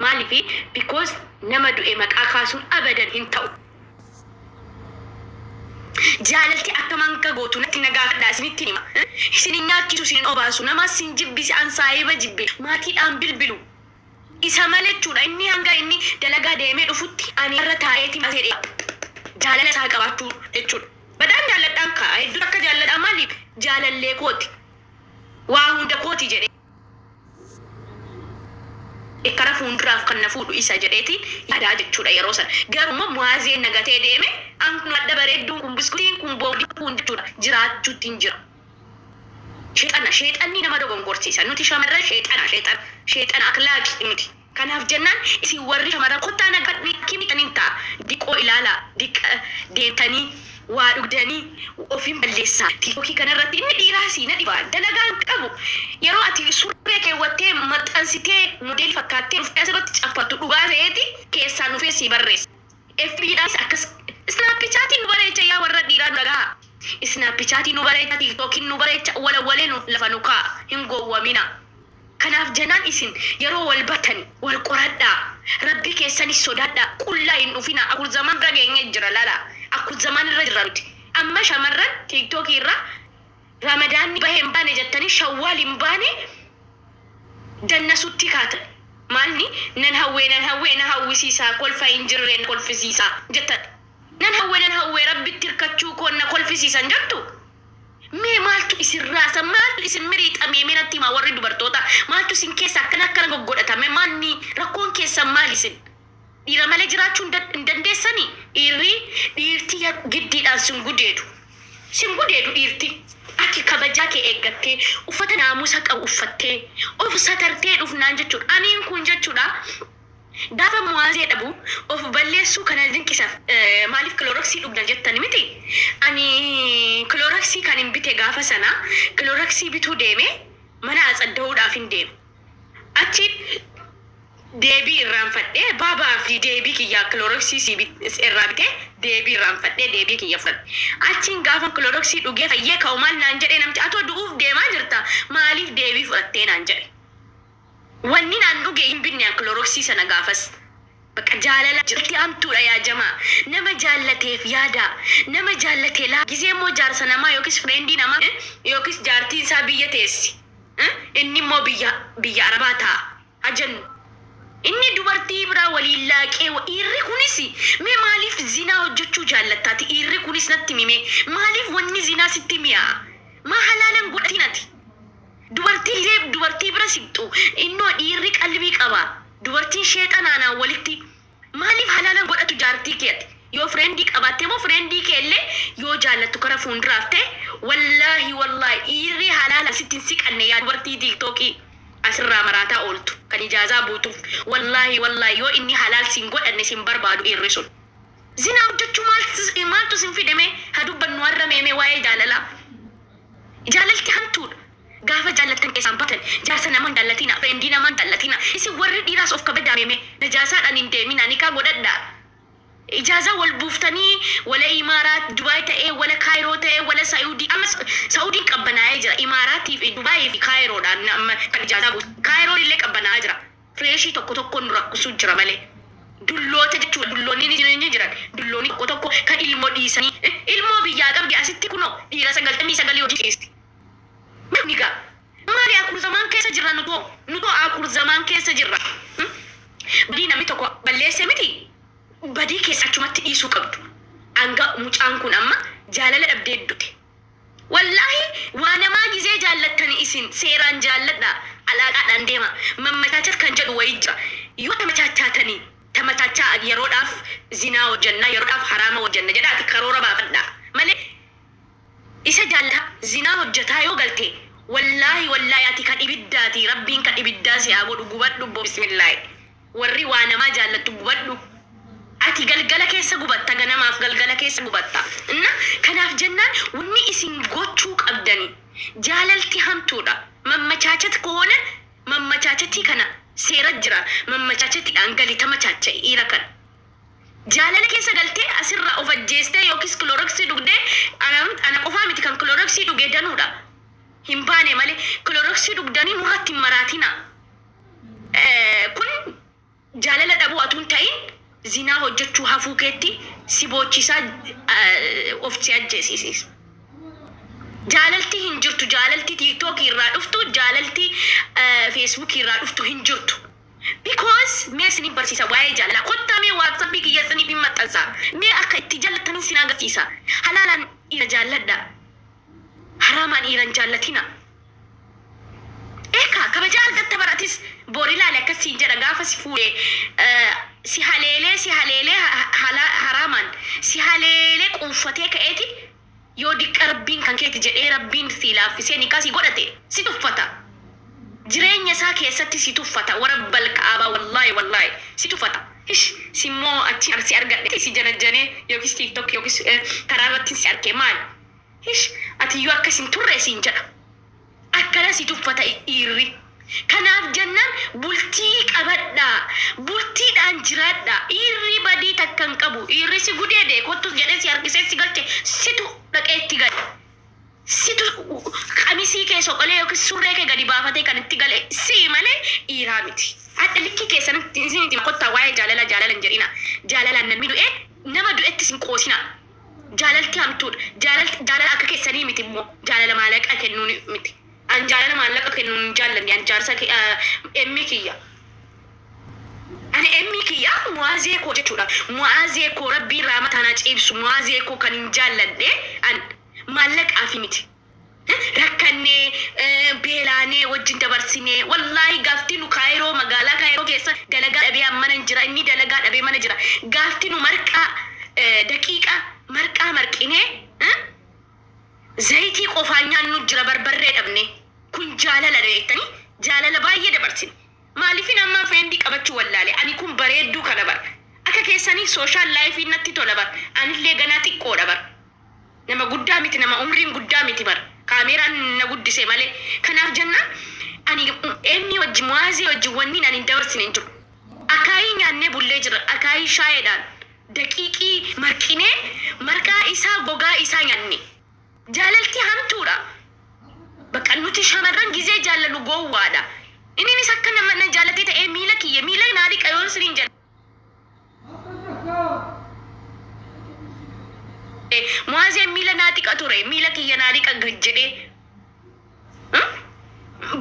Maaliifi because nama du'e maqaa kaasuun abadan hin ta'u. Jaalalti akkam hanga gootu natti na gaafadhaa isinittin hima. Isin hin nyaachisu isin hin obaasu namas sin jibbisi an saahiba jibbe maatiidhaan bilbilu isa malee jechuudha inni hanga inni dalagaa deemee dhufutti ani irra taa'eeti maal jedhee jaalala isaa qabaachuu jechuudha. Badaan jaalladhaan kaa hedduu takka jaalladhaa maaliif jaalallee kooti waa hunda kooti jedhee. Kara fuunduraaf kan na fuudhu isa jedheetiin yaadaa jechuudha yeroo sana. Garuu immoo Muaazeen na gatee deeme, an kun hadha bareedduun kun biskutiin kun boombiin kun jechuudha jiraachuuttiin jira. Sheexana, sheexanni nama dogongorsiisa. Nuti shamarran sheexana, sheexana, sheexana akhlaaqi nuti. Kanaaf jennaan isin warri shamarran kottaa na gaafadhu hakimii kanin ta'a. Diqqoo ilaalaa, diqqa deemtanii waa dhugdanii ofin balleessaa. Tiktokii kanarratti inni dhiiraa sii na dhiba. Dalagaa hin qabu. Yeroo ati surree keewwattee maxxansitee moodeelii fakkaattee dhuftee asirratti caffartu dhugaa ta'eeti keessaan dhufee sii barreessa. FB dhaanis akkas Snapchatiin nu bareecha yaa warra dhiiraa nu dhagahaa. Snapchatiin nu bareecha, tiktokiin nu bareecha, walawwalee nu lafa nu kaa'a. Hin gowwaminaa. Kanaaf jennaan isin yeroo wal bartani wal qoradhaa, Rabbii keessanis sodaadhaa, qullaa hin dhufinaa, akurzamaan bira geenye jira laalaa, akurzamaan irra jirra nuti. Amma shamarran TikTok irraa Ramadaanni bahe hin baane jettanii Shawwaal hin baane dannasutti kaatan. Maalni nan hawwee nan hawwee na hawwisiisaa kolfa hin jirreen na kolfisiisaa jettan. Nan hawwe nan hawwee Rabbitti hirkachuu koon na kolfisiisan jettu. Mee maaltu isin raasa maaltu isin miriixa mee mee natti himaa warri dubartoota maaltu isin keessa akkana akkana goggodhata mee maanni rakkoon keessan maali isin dhiira malee jiraachuu hin dan- hin dandeessanii dhiirri dhiirti ya- giddiidhaan sin gudeedu sin gudeedu dhiirti ati kabajaa kee eeggattee uffata naamusa qabu uffattee of satartee dhufnaan jechuudha aniin kun jechuudha Gaafa Mu'aazee dhabu of balleessuu kana dinqisa maaliif kilooroksii dhugda jettani miti ani kilooroksii kanin bite gaafa sana kilooroksii bituu deeme mana atsadda'uudhaafin deeme achi deebii irraanfadhee baabaa fi deebii kiyya kilooroksii sii irraa bitee deebii irraanfadhee deebii kiyya fudhadhe achiin gaafa kilooroksii dhugee fayyee ka'u maal naan jedhee namti atoo du'uuf deemaa jirta maaliif deebii fudhattee naan jedhe. Wannin an dhuge hin binne an kiloroksii sana gaafas. Bakka jaalala jirti hamtuudha yaa jamaa. Nama jaallateef yaadaa. Nama jaallate laa. Gizee immoo jaarsa namaa yookiis friendii namaa yookiis jaartiin isaa biyya teessi. Inni immoo biyya biyya arabaa taa'a. Ha jennu. Inni dubartii biraa waliin laaqee dhiirri kunis mee maaliif zinaa hojjechuu jaallatta ati dhiirri kunis natti himi mee maaliif wanni zinaa sitti mi'aa'a? Maa halaala hin godhatin ati? Dubartii gizee dubartii bira siqxu innoo dhiirri qalbii qaba dubartiin sheexanaanaan walitti maaliif halaala hin godhatu jaartii kee ati yoo friendii qabaatte immoo friendii kee illee yoo jaallattu kara fuunduraaf ta'e wallaahi wallaahi dhiirri halaalaan sitti hin siqanne yaa dubartii tiiktookii asirraa maraataa ooltu kan ijaazaa buutuuf wallaahi wallaahi yoo inni halaal sin godhanne sin barbaadu dhiirri sun zinaa hojjechuu maaltu sin fide mee ha dubbannu har'a mee mee waa'ee jaalalaa. Jaalalti hamtuudha. Gaafa jaallattan keessaan baatan jaarsa nama hin jaallatinaa, friend namaa hin jaallatinaa. Isin warri dhiiraas of kabajaa mee mee najaasaadhaan hin deeminaa nikaa godhadhaa. Ijaazaa wal buuftanii wala Imaaraat Dubaay ta'ee wala Kaayiroo ta'ee wala Sayuudii amma Saudiin qabbanaa'ee jira. Imaaraatii fi Dubaayii fi Kaayiroodhaan amma kan ijaazaa buusu. Kaayiroon illee qabbanaa'aa jira. Fireeshii tokko tokkoon nu rakkusuu jira malee. Dulloota jechuudha. Dulloonni ni ni jiran. Dulloonni tokko tokko kan ilmoo dhiisanii ilmoo biyyaa qabdi asitti kunoo dhiira 99 wajjin ciisti. Maali gaa? Maali akur zamaan keessa jirra nutoo? Nutoo akur zamaan keessa jirra. Badii namni tokko balleesse miti badii keessa achumatti dhiisuu qabdu. Hanga mucaan kun amma jaalala dhabdee dute. Wallaahi waa namaa gizee jaallattani isin seeraan jaalladhaa alaaqaadhaan deemaa mammachaachat kan jedhu wayii jira yoo tamachaachaatani tamachaachaa yeroodhaaf zinaa hojjanna yeroodhaaf haraama hojjanna jedhaati karoora baafadhaa malee isa jaallataa zinaa hojjataa yoo galte wallaahi wallaahi ati kan ibiddaati rabbiin kan ibiddaa si haa godhu gubadhu bbo bismillaahi. Warri waa namaa jaallattu gubadhu. Ati galgala keessa gubatta ganamaaf galgala keessa gubatta. Inna kanaaf jennaan wanni isin gochuu qabdani jaalalti hamtuudha. Mammachaachat koona mammachaachatii kana seera jira mammachaachatiidhaan gali tamachaachai dhiira kana. Jaalala keessa galtee asirraa of ajjeestee yookiis kilooroksii dhugdee ana ana qofaa miti kan kilooroksii dhuge danuudha. Hin baane malee kilooroksii dhugdanii nurratti hin maraatinaa. Kun Zinaa hojjechuu hafuu keetti si boochisaa of si ajjeesisis. Jaalalti hin jirtu, jaalalti TikTok irraa dhuftu, jaalalti Facebook irraa dhuftu hin jirtu. Because mee isiniif barsiisa waa'ee jaalalaa. Kottaa mee WhatsApp kiyya isiniif hin maxxansa. Mee akka itti jaallattanin sin agarsiisa. Halaalaan dhiira jaalladha. Haraamaan dhiira hin jaallatina. Eekaa kabajaa argatta baratis bor ilaali akkas siin jedha gaafa si fuudhe si haleelee si haleelee haraamaan si haleelee quuffatee ka'eeti yoo diqqa Rabbiin kan keeti jedhee Rabbiin sii laaffisee nikaa si godhate si tuffata. Jireenya isaa keessatti si tuffata warabbal ka'aabaa wallaahi wallaahi si tuffata. Hish simmoo achi si argadhe si janajjanee yookiis TikTok yookiis karaa irratti si arke maali? Hish atiyyuu akkas hin turre siin jedha. Akkana si tuffata dhiirri. Kanaaf jennaan bultii qabadhaa. Bultiidhaan jiraadhaa. Dhiirri badii takka hin qabu. Dhiirri si gudeede kottu jedhee si harkisee si galche situ dhaqee itti gale. Situ qamisii kee soqolee yookiis surree kee gadi baafatee kan itti gale si malee dhiiraa miti. Hadha likkii keessanitti isinitti kottaa waa'ee jaalala jaalala hin jedhina. Jaalalaan namni du'e nama du'etti sin qoosina. Jaalalti hamtuudha. Jaalalti jaalala akka keessanii miti immoo jaalala maallaqa kennuun miti. An jaalala maallaqa kennuun hin jaallanne an jaarsa emmi kiyya. Ani emmi kiyya muwaazee koo jechuudha. Muwaazee koo Rabbiin raamataa na ciibsu muwaazee koo kan hin jaalladhe an maallaqaafi miti. Rakkannee beelaanee wajjin dabarsinee wallaahi gaafti nu Kaayiroo magaalaa Kaayiroo keessa dalagaa dhabee an mana jira inni dalagaa dhabee mana jira gaafti nu marqaa daqiiqa marqaa marqinee zayitii qofaan nyaannu jira barbarree dhabne kun jaalala beektanii jaalala baay'ee dabarsine. Maaliifin amma friendii qabachuu wallaale ani kun bareedduu kana bar akka keessanii social life natti tola bar anillee ganaa xiqqoodha bar. Nama guddaa miti, nama umriin guddaa miti bar. Kaameeraan na guddise malee. Kanaaf jennaan ani emmi wajjin muwaazee wajjin wanniin ani hin dabarsine hin jiru. Akaayii nyaannee bullee jirra. Akaayii shaayeedhaan daqiiqii marqinee marqaa isaa gogaa isaa nyaanne. Jaalalti hamtuudha. Bakka nuti shamarran gizee jaallannu gowwaadha. Inninis akka nama na jaalatee ta'ee miila kiyya miila naa dhiqa yoon siniin jedhe. Mu'aazeen miila naa dhiqa ture, miila kiyya naa dhiqa gad jedhee.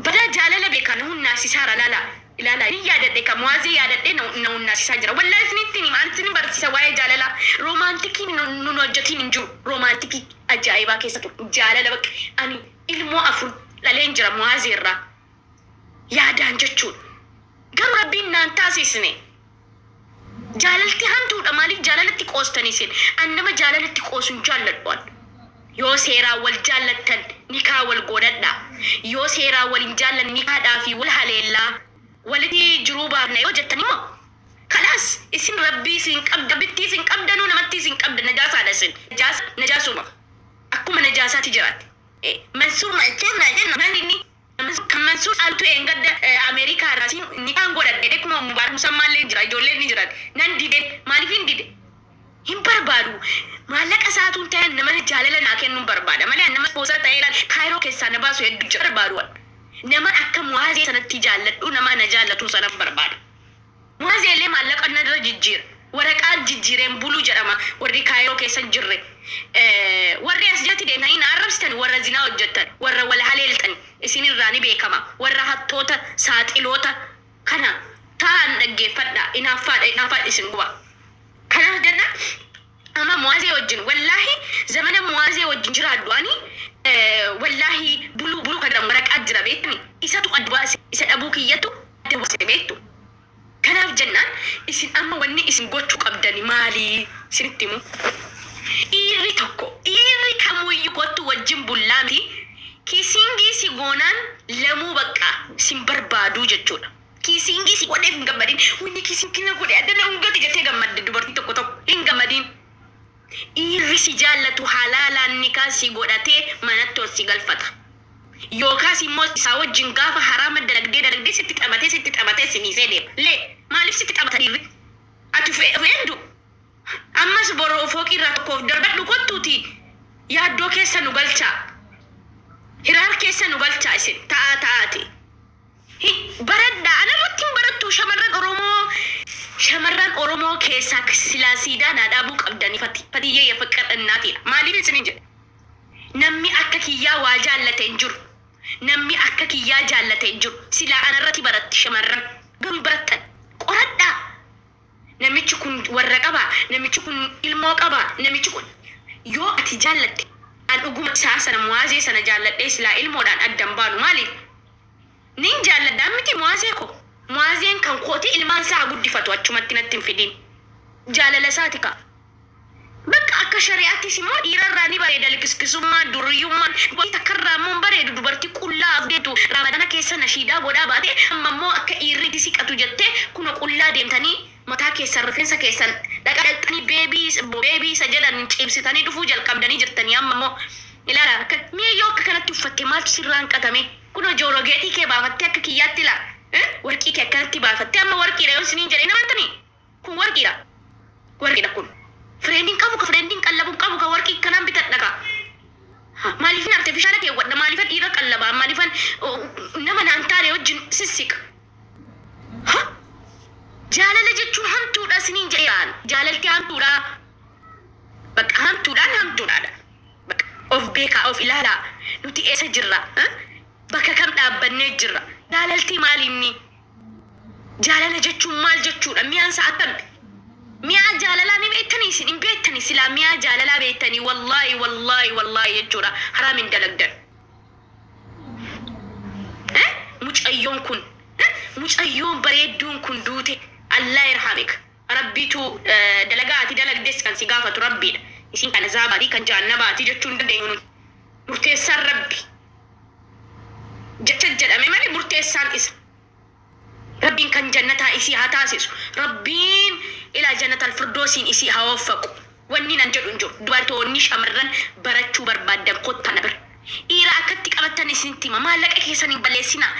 Badaa jaalala beekaa na hunnaasisaara laala. Ilaala ni yaadadhe ka Mu'aazee yaadadhee na hunnaasisaa jira. Wallaahi isinitti hima, ani isin barsiisa waa'ee jaalalaa. Romaantikii nun hojjetiin hin jiru. Romaantikii ajaa'ibaa keessa ture. Jaalala bakka ani ilmoo 4 dhaleen jira Mu'aazee irraa. Yaadaan jechuudha. Garuu Rabbiin naan taasisne. Jaalalti hamtuudha maaliif jaalalatti qoostan isin? An nama jaalalatti qoosu hin jaalladhu an. Yoo seeraan wal jaallattan nikaa wal godhadhaa. Yoo seeraan wal hin jaallanne nikaadhaa fi wal haleellaa walitti jiruu baafna yoo jettan immoo kalaas isin Rabbii isin qabda rabbittii isin qabdanuu namattii isin qabda najaasaadha isin. Najaasa najaasuma. Akkuma najaasaatti jiraatti. Mansuur maal inni? Kan Mansuur caaltu eengadda Ameerikaa irraa siin nikaan godhadhe jedhee kuma Mubaarak Musammaallee hin jira ijoolleen ni jiran nan dideen maaliifin dide hin barbaadu maallaqa isaatuun ta'e nama jaalala naa kennuun barbaada malee nama sponsor ta'ee laal Kaayiroo keessaa na baasu hedduu jira barbaadu nama akka Muwaazee sanatti jaalladhu nama na jaallatu sanan barbaada. Muazee illee maallaqa narra jijjiira. Waraqaa jijjiireen bulu jedhama warri Kaayiroo keessa hin jirre. Warri as jalatti deemtanii na arrabsitan warra zinaa hojjettan, warra wal haleeltan isinirraa ni beekama. Warra hattoota, saaxiloota kana taa'an dhaggeeffadhaa. Inaaffaadha, inaaffaan isin guba. Kanaaf jenna amma Muazee wajjin wallaahi zamana Muazee wajjin jiraadhu ani wallaahi buluu buluu kan jedhamu waraqaa jira beektani isatu adda baase isa dhabuu kiyyatu adda baase beektu. Kanaaf jennaan isin amma wanni isin gochuu qabdani maali isinitti himu. Dhiirri tokko dhiirri kamuyyuu kottu wajjin bullaa miti kiisingii si goonaan lamuu baqqaa sin barbaaduu jechuudha. Kiisingii si godheef hin gammadin. Wanni kiisingii na godhe adda na ungate jettee gammadde dubartiin tokko tokko hin gammadin. Dhiirri si jaallatu halaalaan nikaa si godhatee manatti ol si galfata. Yookaas immoo isaa wajjin gaafa haraama dalagdee dalagdee sitti taphatee sitti taphatee si dhiisee deema. Lee maaliif sitti taphata dhiirri? Ati of of eendu? Ammas boru fooqii irraa tokko of darbadhu kottuutii yaaddoo keessa nu galchaa. Hiraar keessa nu galchaa isin ta'aa ta'aati. Hi baradhaa anarratti hin barattu shamarran Oromoo shamarran Shamarran Oromoo keessaa silaa siidaa naa dhaabuu qabdani fati fatiyyee yefiqir innaatiidha. Maaliif isiniin jedhe? Namni akka kiyyaa waa jaallate hin jiru. Namni akka kiyyaa jaallate hin jiru. Silaa anarratti baratti shamarran. Garuu hin barattan. Qoradhaa. Namichi kun warra qaba, namichi kun ilmoo qaba, namichi kun yoo ati jaallatte an dhuguma isaa sana Muwaazee sana jaalladhee silaa ilmoodhaan adda hin baanu maaliif? Nin jaalladhaan miti Muwaazee koo. Muwaazeen kan kooti ilmaan isaa haa guddifatu achumatti natti hin fidin. Jaalala isaati kaa. Bakka akka shari'aattis immoo dhiirarraa ni bareeda likiskisummaan, duriyyummaan. Dubartii takkarraa immoo hin bareedu dubartii qullaa af deemtu Ramadana keessa nashiidaa godhaa baate amma immoo akka dhiirri itti siqatu jettee kuno qullaa deemtanii mataa keessan rifeensa keessan dhaqa dhaqxanii beebii beebii isa jedhan ciibsitanii dhufuu jalqabdanii jirtanii amma immoo ilaala akka mee yoo akka kanatti uffatte maaltu sirraa hanqatame kuno joorogeetii kee baafattee akka kiyyaatti ilaa warqii kee akkanatti baafattee amma warqiidha yoo isiniin jedhe hin amantanii Kun warqiidha. Warqiidha kun. Fireendiin qabu ka fireendiin qallabu hin qabu ka warqii akkanaan bitadha ka. Ha, Maaliifin artifishaala keewwadha maaliifan dhiira qallaba maaliifan nama naan taane wajjin sissiqa. Ha? Jaalala jechuun hamtuudha isiniin jedheeraan. Jaalalti hamtuudha. Bakka hamtuudhaan hamtuudhaadha. Bakka of beekaa of ilaalaa. Nuti eessa jirra? Ha? Bakka kam dhaabbannee jirra? Jaalalti maali inni? Jaalala jechuun maal jechuudha? Mi'aan isaa akkami? Mi'aa jaalalaa ni beektanii isin hin beektani silaa mi'aa jaalalaa beektanii wallaahi wallaahi wallaahi jechuudha haraam hin dalagdan. Eh? Mucayyoon kun eh? Mucayyoon bareedduun kun duute Allah irhamik rabbiitu eh, dalagaa ati dalagdes kan si gaafatu rabbiidha. Isin kan azaabaati kan jaannabaati jechuu hin dandeenyu nuti. Murteessaan rabbi. Jecha jedhame malee murteessaan isa. Rabbiin kan jannataa isii haa taasisu. Rabbiin ilaa jannatal firdoosiin isii haa waffaqu. Wannin an jedhu hin jiru. Dubartoonni shamarran barachuu barbaaddan kottaa na bira. Dhiira akkatti qabattan isinitti hima. Maallaqa keessan hin balleessinaa.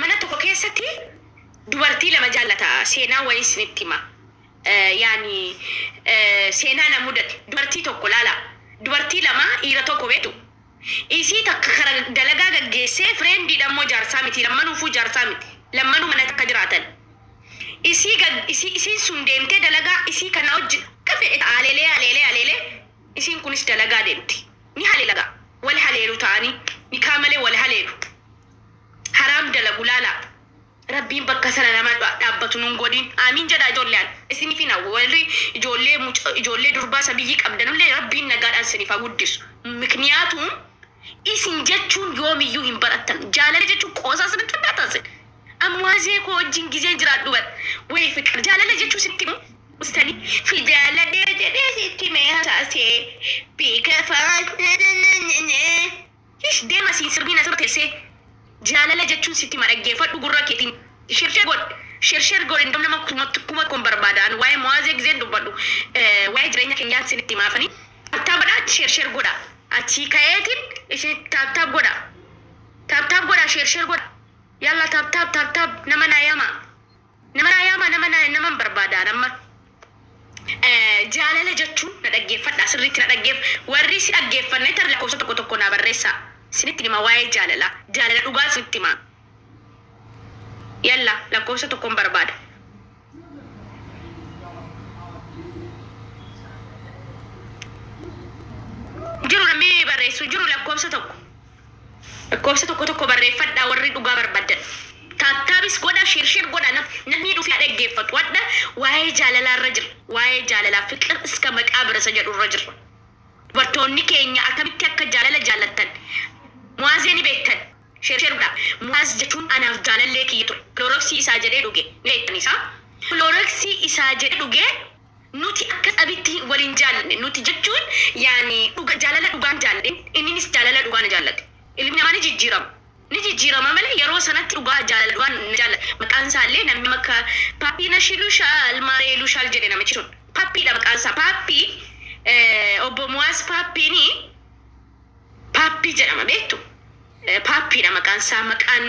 Mana tokko keessatti dubartii lama jaallata. Seenaa wayii isinitti hima. Yaani seenaa na mudate. Dubartii tokko laala. Dubartii lama dhiira tokko beektu. Isii takka kara dalagaa gaggeessee friendiidha immoo jaarsaa miti lammanuufuu jaarsaa miti lammanuu mana takka jiraatan isii gag isii isiin sun deemtee dalagaa isii kanaa wajjin akka fedhe ta'a haleelee haleelee haleelee isiin kunis dalagaa deemti ni haleelagaa wal haleelu ta'anii nikaa malee wal haleelu haraam dalagu laalaa Rabbiin bakka sana nama dhaabbatu nun godhin. Aamiin jedhaa ijoollee an isiniifin hawwa warri ijoollee muca ijoollee durbaa sabiyyii qabdanullee Rabbiin nagaadhaan isiniif haa guddisu. Mikniyaatuum isin jechuun yoomiyyuu hin barattan. Jaalala jechuun qoosaa isinitti fakkaata isin? An muazee koo wajjin gizeen jiraadhu bar way fiqir jaalala jechuun sitti himu ustanii fi jaaladhee jedhee sitti himee hasaasee beekafaa Hish deema siin sirbiin asirra teessee jaalala jechuun sitti hima dhaggeeffadhu gurra keetiin sher sher godhi sher sher godhi indom nama kuma tokkon barbaada an waa'ee muwaazee gizeen dubbadhu waa'ee jireenya keenyaan sinitti himaafani tap tap godhaa sher sher godha achii ka'eetiin isin tap tap godha tap tap godha sher sher godha yalla tap tap tap tap nama naa yaama Nama naa yaamaa nama naa naman barbaada an amma. Jaalala jechuun na dhaggeeffadhaa sirriitti na dhaggeef warri si dhaggeeffanne tar lakkoofsa tokko tokko naa barreessaa isinitti hima waa'ee jaalalaa jaalala dhugaa isinitti hima yalla lakkoofsa tokkon barbaada. Jiru namni barreessu jiru lakkoofsa tokko. Lakkoofsa tokko tokko barreeffadhaa warri dhugaa barbaaddan. Taaptaabis godhaa sheer sheer godhaa namni dhufee haa dhaggeeffatu. Hadha waa'ee jaalalaa irra jirra. Waa'ee jaalalaa fiqir iska maqaabir isa jedhu irra jirra. Dubartoonni keenya akkamitti akka jaalala jaallattan Mu'aazee ni beektan. Sheer sheer godhaa. Mu'aaz jechuun anaaf jaalallee kiyya ture. Kilooroksii isaa jedhee dhuge ni beektan isaa. Kilooroksii isaa jedhee dhuge Nuti akka tsabitti wal hin jaallanne. Nuti jechuun yaani dhuga jaalala dhugaan jaalladhe inninis jaalala dhugaa na jaallate. Ilmi namaa ni jijjiirama. Ni jijjiirama malee yeroo sanatti dhugaa jaalala dhugaan na jaallate. Maqaan isaa illee namni akka Paappii Nashilushaal Maareelushaal jedhe namichi sun. Paappiidha maqaan isaa. Paappii obbo Muwaaz Paappiini Paappii jedhama beektu. Paappiidha maqaan isaa maqaan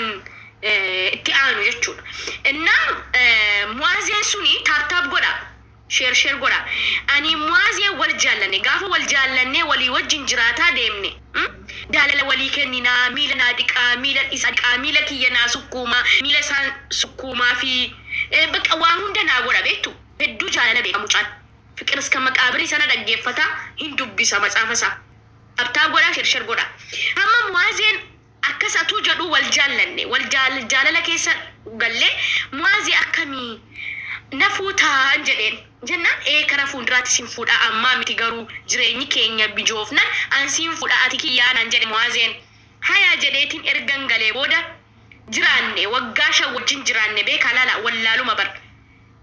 itti aanu jechuudha. Innaa Muwaazeen suni taap taap godha. Sheer sheer godha. Ani Muwaazee wal jaallanne gaafa wal jaallannee walii wajjin jiraataa deemne. Jaalala walii kenninaa, miila naa dhiqaa, miila isaa dhiqaa, miila kiyya naa sukkuumaa, miila isaan sukkuumaa fi bakka waa hunda naa godha beektu. Hedduu jaalala beeka mucaan. Fiqir iska maqaabirii sana dhaggeeffata, hin dubbisa matsaafa isaa. Abtaa godhaa, share share godhaa. Hamma Muwaazeen akkas atuu jedhuu wal jaallanne, wal jaalala keessa gallee. Muwaazee akkamii, na fuutaan jedheen. Jennaan ee, kara fuulduraatti sin fuudha, ammaa miti garuu, jireenyi keenya bijoofnan an siin fuudha, ati kiyyaa naan jedhe Muwaazeen. Hayaa jedheetiin ergan galee booda jiraanne, waggaa 5 wajjin jiraanne. Beekaa laala, wallaaluma bar.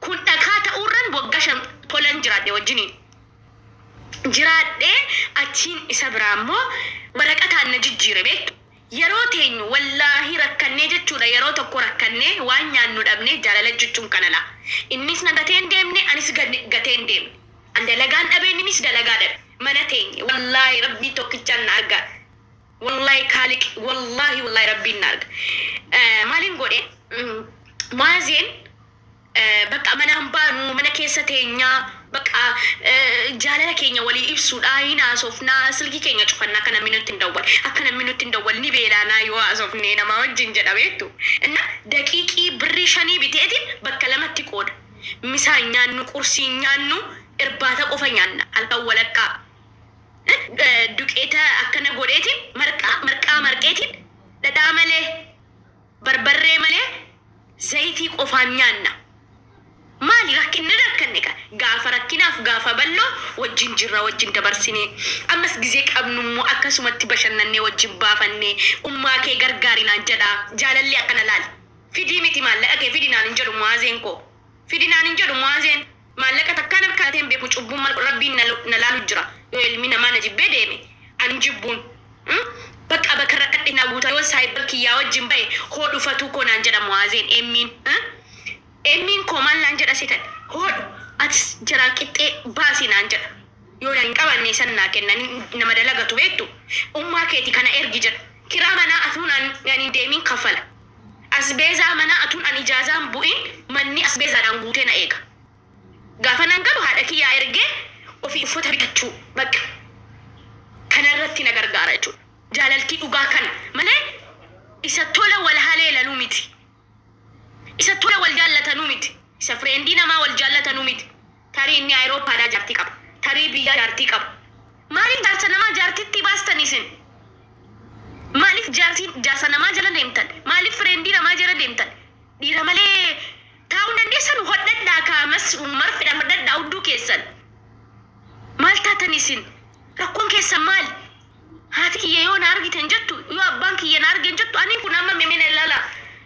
Kun dhakaa ta'uurran waggaa 5 tolan jiraadhe wajjiniin. Jiraadhee achiin isa biraa immoo waraqataan na jijjiire beektu. Yeroo teenyu wallaahi rakkannee jechuudha, yeroo tokko rakkannee waan nyaannu dhabnee. Jaalala jechuun kana laa. Innis na gatee hin deemne, anis gatee hin deemne. An dalagaan dhabe, innis dalagaa dhabe. Mana teenye, wallaahi rabbii tokkichaan na arga. Wallaahi kaaliq, wallaahi wallaahi rabbiin na arga. Maalin godhe? Maazeen bakka manaan baanu, mana keessa teenyaa, bakka jaalala keenya walii ibsuudha hin haasofnaa, silkii keenya cufannaa, akka namni nutti hin dawwal, akka namni nutti hin dawwal, ni beelaanaa yoo haasofne namaa wajjin jedha beektu. Inna daqiiqii birrii 5 biteetiin bakka lamatti qooda. Misaan nyaannu, qursii nyaannu, irbaata qofa nyaanna halkan walakkaa. Duqeeta akkana godheetiin, marqaa marqaa marqeetiin, dhadhaa malee, barbarree malee, zayitii qofaan nyaanna. Maali rakkinni rakkanne ka gaafa rakkinaaf gaafa bal'oo wajjin jirra, wajjin dabarsine. Ammas gizee qabnu immoo akkasumatti bashannannee wajjin baafannee, ummaa kee gargaari naan jedha. Jaalalli akkana laal. Fidii miti, maallaqa kee fidi naan hin jedhu Muwaazeen koo. Fidi naan hin jedhu Muwaazeen. Maallaqa takkaan harka hin beeku. Cubbuun maal, rabbiin na laalu jira. Yoo ilmi namaa na jibbee deeme ani jibbuun. Bakka bakka rakkadhe naa guutaa. Yoo saayibar kiyyaa wajjin bahe, hoo dhufatuu koo naan jedha Muwaazeen emmiin. Emmiin koo maal naan jedha seetan? Hoodhu atis jaraan qixxee baasii naan jedha. Yoo na hin qabanne san naa kenna, nama dalagatu beektu. Ummaa keeti kana ergi jedha. Kiraa manaa atuun an hin deemin kafala. Asbeezaa manaa atuun an ijaazaan bu'in manni asbeezaadhaan guutee na eega. Gaafa nan galu haadha kiyyaa ergee ofii uffata bitachuu, bakka kanarratti na gargaara jechuudha. Jaalaltii dhugaa kana malee isa tola wal haleelanuu miti. Isa tola wal jaallatanuu miti. Isa friendii namaa wal jaallatanuu miti. Tarii inni Ayiroopaadhaa jaartii qaba. Tarii biyyaa jaartii qaba. Maaliif jaarsa namaa jaartitti baastan isin? Maaliif jaartiin jaarsa namaa jala deemtan? Maaliif friendii namaa jala deemtan? Dhiira malee taa'uu dandeessan, hodhadhaa kaamas marfidhaan hodhadhaa hudduu keessan. Maal taatan isin? Rakkoon keessan maali? Haati kiyya yoo na argiten jettu, yoo abbaan kiyya na argen jettu, ani kun amma memena ilaala.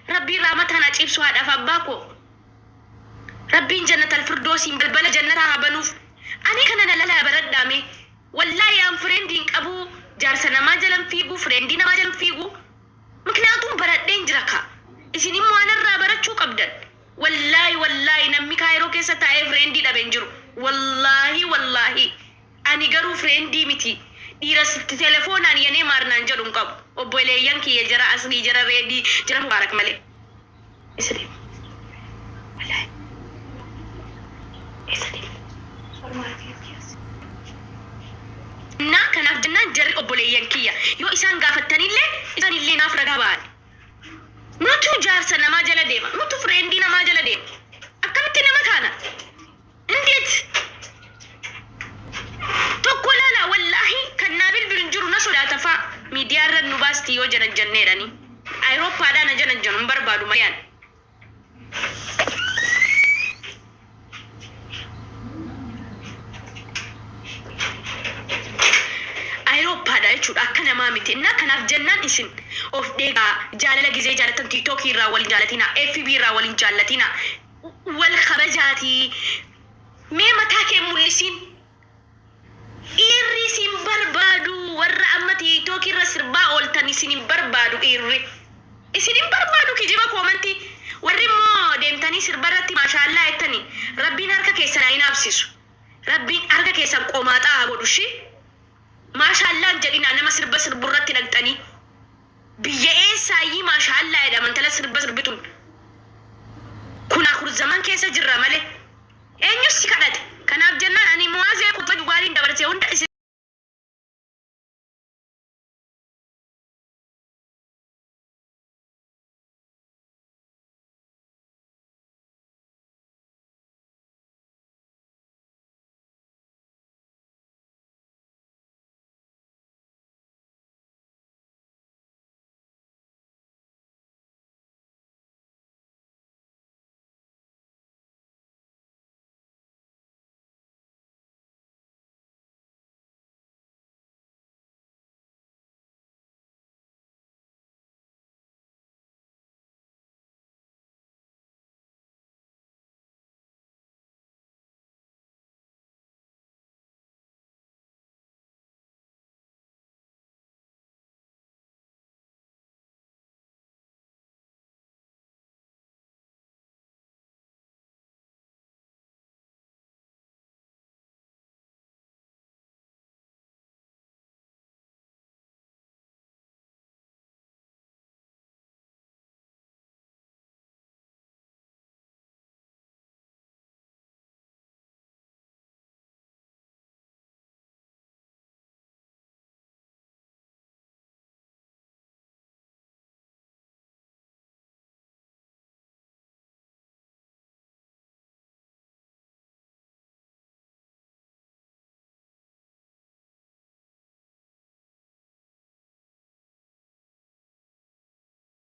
Rabbiin raamataan haa ciibsu haadhaaf abbaa koo. Rabbiin jannatal firdoosiin balbala jannataa haa banuuf. Ani kana na lalaa baradhaame. Wallaahi aan friendii hin qabu, jaarsa namaa jalan fiigu, friendii namaa jalan fiigu. Miknyaatuun baradheen jira kaa. Isin immoo anarraa barachuu qabdan. Wallaahi wallaahi namni Kaayiroo keessa taa'ee friendii dhabe hin jiru. Wallaahi wallaahi. Ani garuu friendii miti. Dhiira telefoonaan yenee maarnaan jedhu hin qabu. Obboleeyyan kiyya jara aslii, jara reedii, jara mubaarak malee. Isa deema. Wallaahi. Isa deema. Naa kanaaf jennaan jarri obboleeyyan kiyya yoo isaan gaafattanillee isaanillee naaf ragaa ba'an. Nutu jaarsa namaa jala deema. Nutu friendii namaa jala deema. Akkamitti nama taana? እንዴት? Tokko laala, wallaahi kan naa bilbilu hin jiru, na sodaata fa'a. Miidiyaa irra nu baasti yoo janan jenneedhani. Ayiroopaadhaa na janan janu hin barbaadu malee. Ayiroopaadha jechuudha, akka namaa miti. Innaa kanaaf jennaan isin of dheegaa. Jaalala gizee jaalatan TikTokii irraa waliin jaalatina, FB irraa waliin jaallatina, wal kabajaatii. Mee mataa kee mul'isiin. Dhiirri isin barbaadu, warra amma TikTokii irra sirbaa ooltan, isin hin barbaadu dhiirri. Isin hin barbaadu kijiba commentii. Warri immoo deemtanii sirba irratti maashaallaa jettanii, rabbiin harka keessan haa hinaafsisu. Rabbiin harka keessan qomaaxaa haa godhu ishii. Maashaallaan jedhinaa nama sirba sirburratti dhaqxanii. Biyya eessaayyii maashaallaa jedhama intala sirba sirbituun. Kun akur zaman keessa jirra malee. Eenyus si kadhate? Kanaaf jennaan ani Muwaazee kubbaa dhugaaliin dabarsee hunda isin.